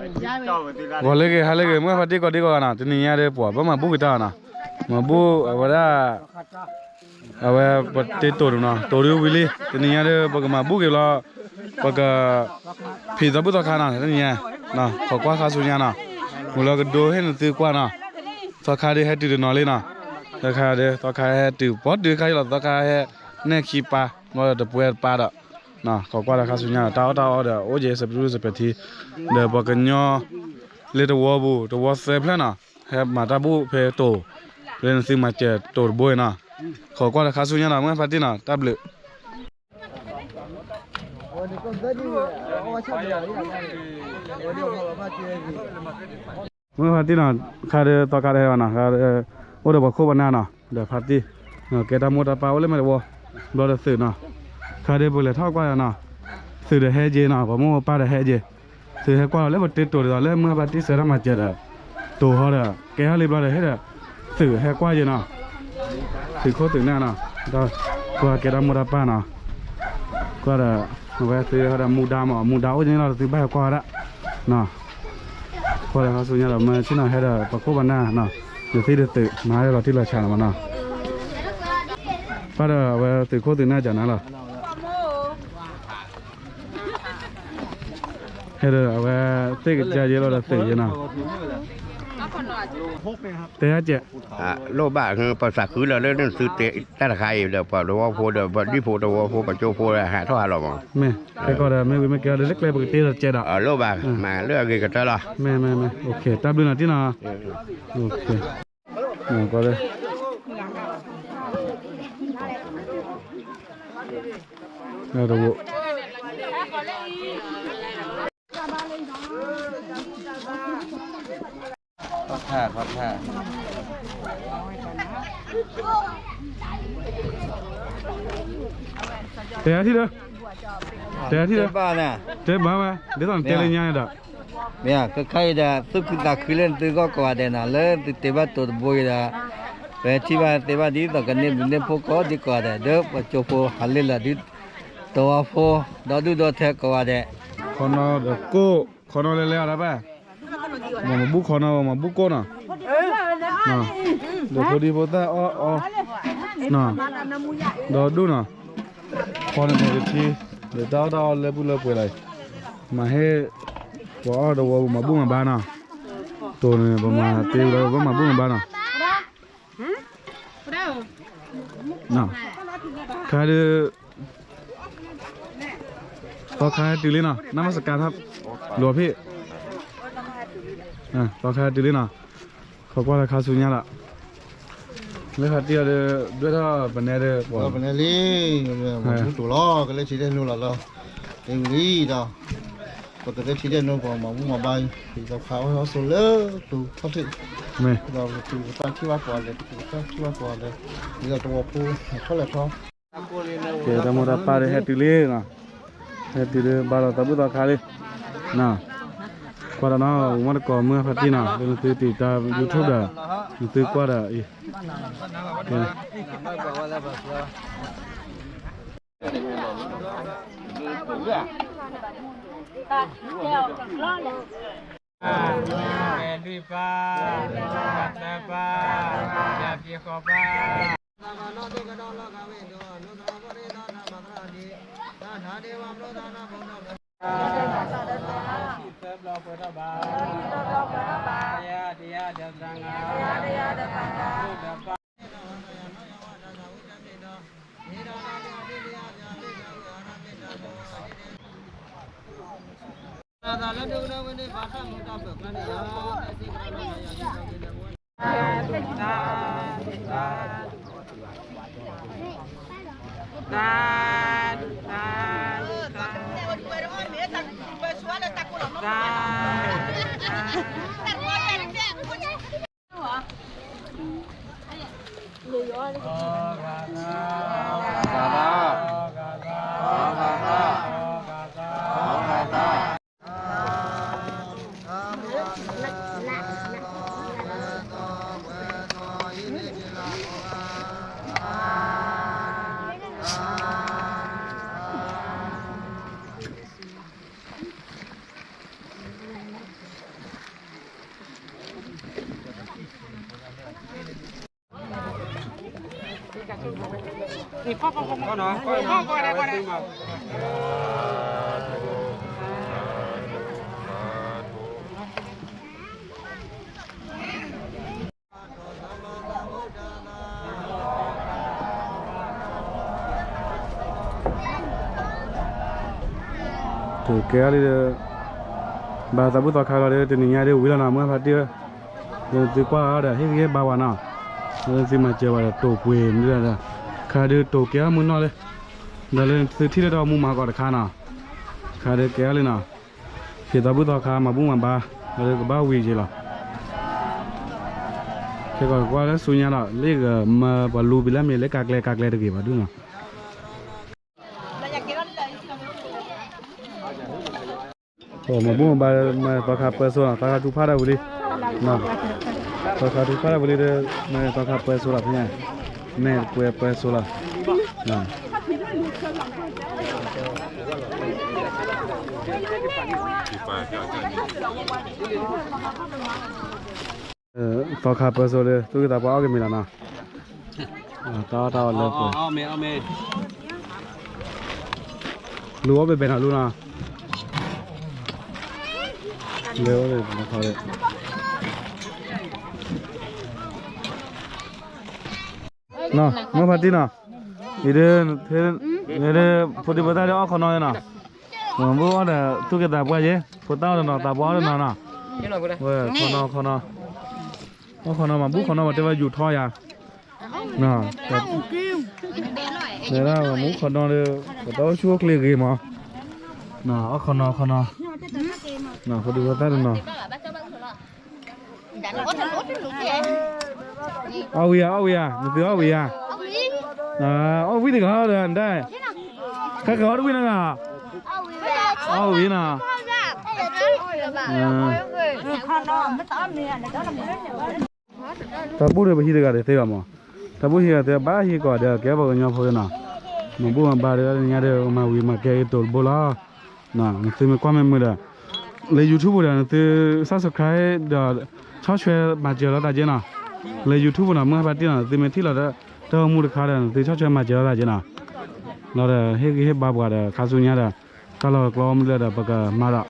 ဂီၤလၢဂ့ၤ ဟါလၢဂ့ၤ မုၢ်ဖါတံၢ်ကိးဒံကိးဂၤနီၤ, တနံၤညါဒီးပှၤ ပမၤဘူၣ်က့ၤတၢ်နီၤ, မၤဘူၣ်အဝဲဒၣ် အဝဲပတ့တိၤတနီၤ, တိၤဒုဝံၤလံ, တနံၤညါဒီး ပကမၤဘူၣ်က့ၤလီၤ, ပက ဖံးသီဘူၣ်သီခါနီၤ, တနံၤညါ ခိးကွၢ်ခါဆူညါနီၤ, မုၢ်လီၤကဒိဟ့ၣ်နသုကွၢ်နီၤ, သီခါဒုးဟဲတုၤတနီၤလံနီၤ, သီခါဒီး သီခါဟဲတုၤ ပီတုၤခါအံၤလီၤ, သီခါဟဲနဲၣ်ခံပၢ် ဘျီဒီးတပှဲၤတပၢ်ဒီး ခိးကွၢ်ဒီးခါဆူညါနီၤ, တၢ်အီၣ်တၢ်အီဒီး အိၣ်က့ၤစပံးရူစပံးထံ, ဒီးပှၤကညီ လၢတဝီပူၤ တဝီသၢဖျၢၣ်နီၤ, ဟဲမၤတၢ်ဘူၣ်ဖဲတိၤ, လၢနသုမၤစၢၤတိၤတဘိအံၤနီၤ, ခိးကွၢ်ဒီးခါဆူညါနီၤ မုၢ်ဖါတံၢ်နီၤ, တၢ်ဘျုး မုၢ်ဖါတံၢ်နီၤ, ခါဒီးသီခါတဟဲဘၣ်နီၤ, အိၣ်ဒီးပှၤခိၣ်ပနၢ်နီၤ, ဒီးဖါတံၢ်, ကဲတၢ်မိၢ်တၢ်ပၢ်အိၣ်လၢမဲာ်တဝီ, ဘျီဒီးသုးနီၤ, ခါဒီးပလဲၤထီၣ်ကွၢ်ယၤနီၤ, သုးဒီးဟဲက့ၤနီၤ, ပှၤမိၢ်ပၢ်ဒီးဟဲက့ၤ, သုးဟဲကွၢ်လီၤလၢပတ့တိၤဒ်သိးလၢမုၢ်ဖါတံၢ်ဆၢတၢ်မၤစၢၤဒီး, တိၤဟီဒီး ကဲထီၣ်လံဘျီဒီးဟဲဒီး, သုးဟဲကွၢ်ယဲနီၤ, သုးခိၣ်သုးနၢ်နီၤ, ဒီးကွၢ်ကဲတၢ်မိၢ်တၢ်ပၢ်နီၤ, ကွၢ်ဒီး အဝဲသုဟဲဒီးမူဒါမး, မူဒါအိၣ်ကန့ၣ်လီၤ သုဘၣ်ဟဲကွၢ်ဝဲဒၣ်, ကွၢ်ဒီးခါဆူညါဒီး မ့ၢ်ဆ့ၣ်နီၤဟဲဒီးပှၤခိၣ်ပနၢ်နီၤ, ဒီးသုဒုးသုးမၤဟဲလီၤတံၢ်လီၤဆဲးလီၤမးနီၤ, ပၢ်ဒီးအဝဲသုးခိၣ်သုးနၢ်ကနၤလီၤ ဟဲဒီးအဝဲသ့ၣ်ကစၢ်ယဲလီၤဒီးသုးယဲနီၤ, တဲယကဲး, လိၣ်ဘၣ် ပသးခုလီၤလၢနသုတဲတၢ်တခါအံၤဒီး ပှၤတဝီဖိဒီး ပဒံဖိတဝီဖိ ပကၠိဖိဒီး ဟးထီၣ်ဟးလီၤမး, မ့ၢ်တဲကီးဒီး မ့ၢ်ဝံၤမ့ၢ်ကဲဒီး လၢကျဲပကတ့ဒီးကဲဒီး, လိၣ်ဘၣ် မၤလၢအဂ့ၤကတၢၢ်လီၤ, မ့ၢ်မ့ၢ်မ့ၢ် တၢ်ဘျုးနီၤတံၢ်နီၤ, တဲထံၣ်ဒီး, တဲထံၣ်ဒီး, တဲဘၣ်ဝဲ ဒ်သိးနတဲလၢညါဒီး, မ့ၢ် ခဲခါအံၤဒီး သူၣ်ခုသးခုလၢနသုဂီၢ်ကိးဂၤဒဲးနီၤ, လၢသုတဲဘၣ်တိၤတဘိအံၤဒီး, ပထံၣ်ဘၣ်တဲဘၣ်ဒ်သိးကန့ၢ်ဘျုးန့ၢ်ဖှိၣ်ကိးဒံကိးဂၤဒဲး ဒီးပှၤကၠိဖိဟးလ့ၣ်လီၤဒုး, တဝီဖိ ဒီဒူၣ်ဒီထၢကိးဂၤဒဲး, ခီနီဒီးကိၣ်, ခီနီလဲၤလဲၤအီၤဒၣ်ဘၣ်, မၤဘူၣ်ခီနီ မၤဘူၣ်ကိၣ်နီၤ, ဒီးဖိဒံဖိသၣ်အီၣ်အီ, ဒီးဒူၣ်နီၤ, ခီန့ၣ်န့ၣ်တထံ, ဒီးတၢ်အီၣ်တၢ်အီလၢပုၢ်လၢပှဲၤလီၤ, မၤဟ့ၣ်, ပှၤအီၣ်တဝီပူၤမၤဘူၣ်မၤဘါနီၤ, တိၤန့ၣ် ပမၤတ့ဝံၤဒီးပမၤဘူၣ်မၤဘါနီၤ, ခါဒီး သီခါဟဲတုၤလံနီၤ နမစကၤထီၣ် လိၤဖံၣ်, သီခါဟဲတုၤလံနီၤ, ခိးကွၢ်လၢခါဆူညါလီၤ, လၢခါတံၢ်အီၤဒီး ဒွဲၣ်ထီၣ်ပနဲဒီး ပနဲလံ, မၤဘူၣ်တိၤလီၤ ကလဲၤဆံဒဲးနူလီၤလီၤ, တဲဝံၤလံဒီး ပကလဲၤဆံဒဲးနူ ပမၤဘူၣ်မၤဘါ, သီခါအီၣ်ဆိလၢ ပူၤထီၣ်ထံး, ဒီးပကထံၣ်ဘၣ်ပှၤလဲၤ ပကထံၣ်ဘၣ်ပှၤလဲၤ, ဒ်သိးတဝီဖိ ထီၣ်လဲၤထီၣ် ကဲ တၢ်မိၢ်တၢ်ပၢ်ဒီးဟဲတုၤလံနီၤ, ဟဲတုၤဒီးဘၣ်လီၤသးဘူၣ်သီခါလံ, ကွၢ်တနီၤ မ့ၢ်တကိးမုၢ်ဖါတံၢ်နီၤ လၢနသုတံာ်တာ် YouTube ဒီး နသုကွၢ်ဒီးအံၤ, ကဲ ကဲ လွံၢ်ပၢ်, သၢပၢ်, ယၤပံၤဃီပၢ်, သၢဘျီပှဲၤထီၣ်ဘၣ်, ယၤ တယၤဒီးသၢနၤ, ကဲအါလံဒီး ဘၣ်သးဘူၣ်သီခါလီၤဒီး တနံၤညါဒ်ဝံၤလီၤနီၤ မုၢ်ဟါဖးတံၢ်ဧၢ, သုကွၢ်အီၤဒီး ဟ့ၣ်ဂံၢ်ဟ့ၣ်ဘါဝဲနီၤ, သုမၤစၢၤဝဲဒီး တိာ်ပှ့ၤမနုၤဒီး ခါဒုးတိာ်ကဲအီၣ်မုၢ်နီၢ်လၢ ဒီးလၢသုထံၣ်လၢတၢ်အိၣ်မူမၤကီးတခါနီၤ, ခါဒုးကဲအါလံနီၤ, ဟ့ၣ်သးဘူၣ်သီခါ မၤဘူၣ်မၤဘါ ဒီးကဘၣ်ဝံၤက့ၤလီၤ. ခဲကီးကွၢ်လၢဆူညါဒီး လ့ၣ်ဂၤမၤပှၤလူပံၤလၢမ့ၢ်လၢကါကျဲကါကျဲတဂ့ၤဘၣ်ဒုနီၤ. မၤဘူၣ်မၤဘါ မၤသီခါပၢစိလီၤ သီခါထူဖးဒၣ်ဝံၤလံ, သီခါထူဖးဒၣ်ဝံၤလံဒီး မၤသီခါပၢစိလီၤဖဲညါ, မ့ၢ်ပှဲၤပၢစိလီၤ. သီခါပၢစိလၢ သူၣ်က့သးပှၢ်အီၣ်က့ၤမ့ၤလီၤနီၤ, တၢ်အီၣ်တၢ်အီလၢပှဲၤ, လူၤအီၣ်ဘဲဘဲနီၤလူၤနီၤ, လၢအီၣ်ဘဲဘဲနီၤ, မုၢ်ဖါတံၢ်နီၤ, အံၤဒ် ဖိဒံဖိသၣ်ဒ်အီၣ်ခီနီၤနီၤ, မ့ၢ်အီၣ်ဒီးသူၣ်က့သးပှၢ်ယဲ, ဖိသၣ်အီၣ်တနီၤ သးပှၢ်အီၣ်တနီၤနီၤ, ဝဲခီနီၤခီနီၤ, အီၣ်ခီနီၤ မၤဘူၣ်ခီနီၤ ပှၤတဲဝဲယူၤထီယၤ, တဲဒၣ်မၤဘူၣ်ခီနီၤဒီး ပတၢ်အိၣ်ဆူၣ်အိၣ်ချ့ဂ့ၤမး, အီၣ်ခီနီၤခီနီၤ, ဖိဒံဖိသၣ်တနီၤ အီၣ်ဝံၤဧါ အီၣ်ဝံၤဧါ နသုအီၣ်ဝံၤဧါ, အီၣ်ဝံၤတဂၤဒီး နတၢ်, ခဲကီးအီၣ်တဝံၤနဂၤ, အီၣ်ဝံၤနီၤ, တၢ်ဘူၣ်ဒီးပဟံးတဂၤဒီးသ့ဘၣ်မး, တၢ်ဘူၣ်ဟံးဂၤသ့ဘၣ်ဟံးကီးဒီးကဲပှၤကညီဖိနီၤ, မၤဘူၣ်မၤဘါဒီးတနံၤညါဒီး မၤဝံၤမၤကဲက့ၤတိာ်တဘိလီၤ. နသုမ့ၢ်ကွၢ်မ့ၢ်မုာ်ဒီး လၢ YouTube ဒီး နသု subscribe ဒီး ဆီၣ်ထွဲမၤစၢၤလိာ်သးက့နီၤ, လၢ YouTube နီၤ မုၢ်ဟါဖါတံၢ်နီၤ နသုမ့ၢ်ထံၣ်လီၤဒီး တၢ်အိၣ်မူတခါဒီး နသု ဆီၣ်ထွဲမၤစၢၤလိာ်သးက့နီၤ, လီၤဒီး ဟ့ၣ်ဂံၢ်ဟ့ၣ်ဘါပှၤဒီး ခါဆူညါဒီး တၢ်လီၢ်ကျီမနုၤလဲၣ်ဒီး ပကမၤဒီး